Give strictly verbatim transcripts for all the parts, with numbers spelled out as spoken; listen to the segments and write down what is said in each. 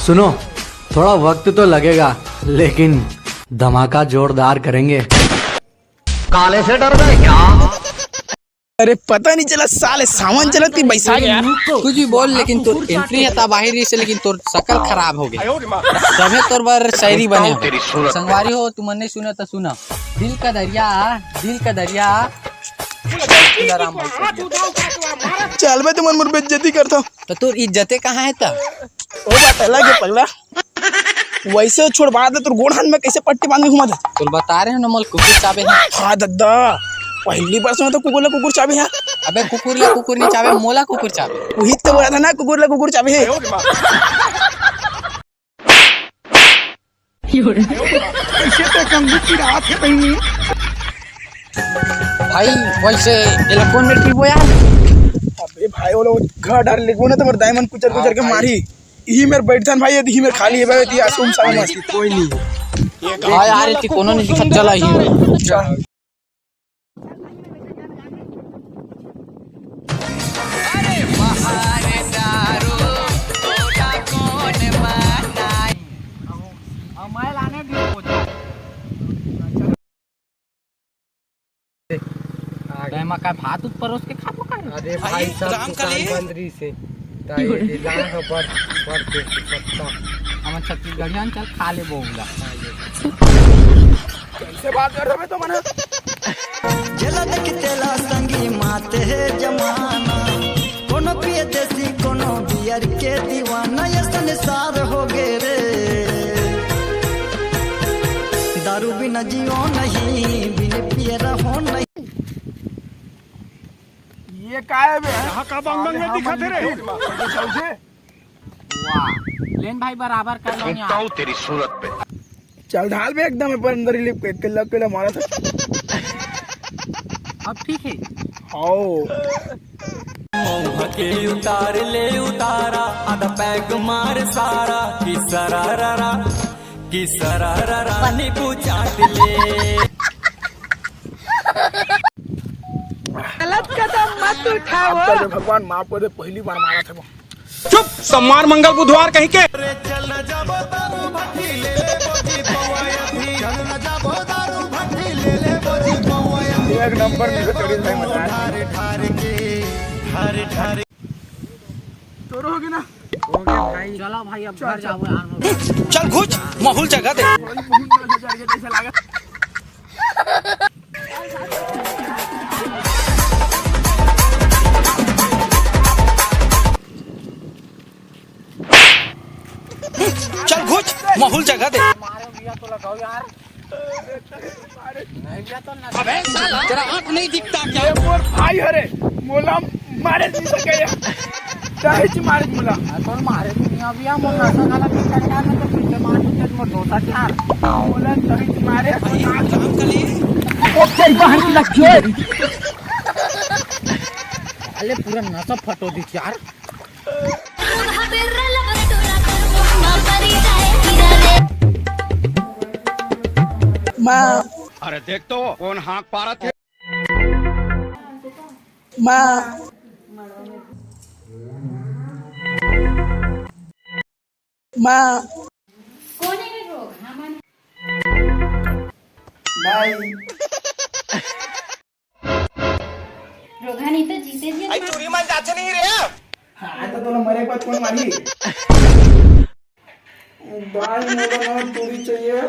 सुनो, थोड़ा वक्त तो लगेगा, लेकिन धमाका जोरदार करेंगे। काले से डर गए क्या? अरे पता नहीं चला, साले सावन चलत कि बैसाख यार। कुछ भी बोल, लेकिन तोर एंट्री है ता बाहिर से, लेकिन तोर शकल खराब हो गया। तभे तोर बर शायरी बने हो। संगवारी हो, तुमन नहीं सुना तो सुना। दिल का दरिया, दिल का दरिया। चल बे, तुमन मोर बेइज्जती करथव। तो तोर इज्जते कहाँ है त? ओ बात अलग है पगला। वैसे छोड़, बाद में तोर गोड़ हाथ में कैसे पट्टी बांध के घुमा दे? तोल बता रहे हो ना, मोल कुकुर चाबे है। हाँ दद्दा, पहली बार सुना तो कुकुर ला कुकुर चाबे है। अबे कुकुर ला कुकुर नहीं चाबे, मोला कुकुर चाबे। वही तो बोला था ना, कुकुर ला कुकुर चाबे है। भाई, वैसे एला कौन मेर पीबो यार? अबे भाई, वो लोग घर डाल ले, वो ना तो मोर दाई मन कुचर कुचर के मारी। इही मेर बैठथन भाई, यदि इही मेर खाली है भाई, यदि आसुम सामने। कोई नहीं। हाँ यार, एती कोनो नहीं दिखत, चला ही। तैं मा का भात उत परोस के खाबो का रे? अरे भाई, सब दुकान बंद रही से। ताई ये लाए हो बड़, बड़ के सत्ता। हमन छत्तीसगढ़िया चल खा ले बोला। कैसे बात कर रहे हो तुम? जेला देख तेला संगी माते है जमाना। कोनो पिए देसी, कोनो बियर के दीवाना, ये संसार हो गे रे। दारू बिना जियो नहीं, बिन पिए रहो नहीं। ये काय बे? यहाँ का बंग बंग में दिखा थे रे? वाह, लेन भाई, बराबर कर लो यहाँ। तेरी सूरत पे। चल ढाल बे एकदम, पर अंदर ही लिप के लग के मारा था। अब ठीक है। आओ। मौहा के उतार ले उतारा, आधा पैग मार सारा, कि सरारा, कि सरारा, नींबू चाट ले। गलत कदम मत उठाओ। भगवान माफ कर दे, पहली बार मारा था वो। चुप, सम्मान मंगल बुधवार कहीं के। एक नंबर में तो चढ़ी भाई मजा। तोरो हो गया ना? चला भाई, अब घर जाओ यार। चल घुच, माहौल जगा दे। चल घुच, माहौल जगा दे। अबे साला, तेरा आंख नहीं दिखता क्या? ये मोर भाई हरे, मोला मारे नहीं सके ये। चाहे जी मारे मोला। कौन मारे नहीं? अब या मोला सगाला पिक्चर का ना तो पीछे मार पीछे मोर दोसा क्या? मोला चाहे जी मारे। ओ तेरी बहन की लग गई। अले पूरा नसा फटो दी यार। माँ। अरे देख तो कौन हाँक पारत हे। माँ। माँ। कोन हे रे रोग? हमन भाई। रोगहा नहीं तो जीते जी। आई चोरी मान जाते नहीं रे। हाँ, तो तोला मरे के बाद कौन मारी? भाई, मोला ना चोरी चाहिए,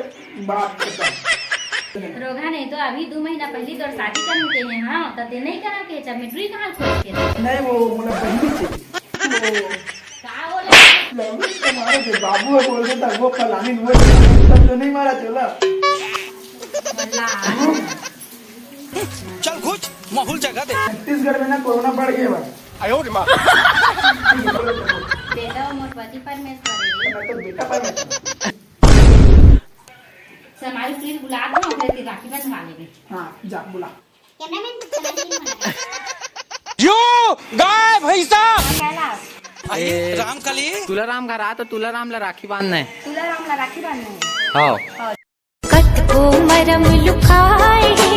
बात खत्म। रोगहा नहीं तो अभी दो महीना पहले तोर शादी करने के हैं, हाँ, तो ते नहीं करा के, जब मिटरी कहाँ खोज के? नहीं, वो मोला बहिनी चाहिए। वो का बोले? लवली तो मारे थे, बाबू है बोल देता, वो फलानी, वो तब तो नहीं मारा चला। चल घुच, माहौल जगा दे। छत्तीसगढ़ में ना कोरोना बढ़ गया बा। आयो रे माँ। बेटा, वो मोर पति परमेश्वर है। मैं तो बेटा परमेश्वर। समाज प्लीज बुला दो, हम फिर राखी बंधवा लेंगे। हाँ, जा बुला। कैमरामैन कुछ समझ नहीं आ रहा है। यो गाय भैंसा। कैलाश। ए, रामकली। तुलाराम घर आ तो तुलाराम ला राखी बांधना है। तुलाराम ला राखी बांधना है। हाँ। कतको मरम लुखाए हे।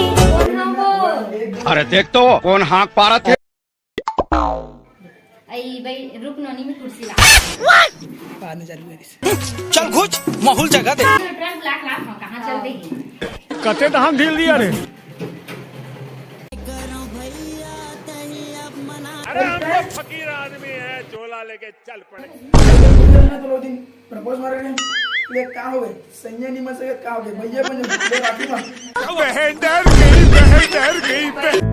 अरे देख तो कौन हाँक पारत हे। अई बई, रुक नोनी, मैं कुर्सी ला। बाद में चालू है। चल घुच, माहौल जगा दे। ट्रक ब्लैक लाख हो, कहाँ चल देही? कते तहां ढील दिया रे। अरे हम तो फकीर आदमी है, झोला लेके चल पड़े। तो लोग दिन प्रपोज मार रहे हैं। ये का हो गए? सैया नहीं मर सके, का हो गए? भैया बन जाओ, राखी बांध। बहन डर गई, बहन डर गई, बहन।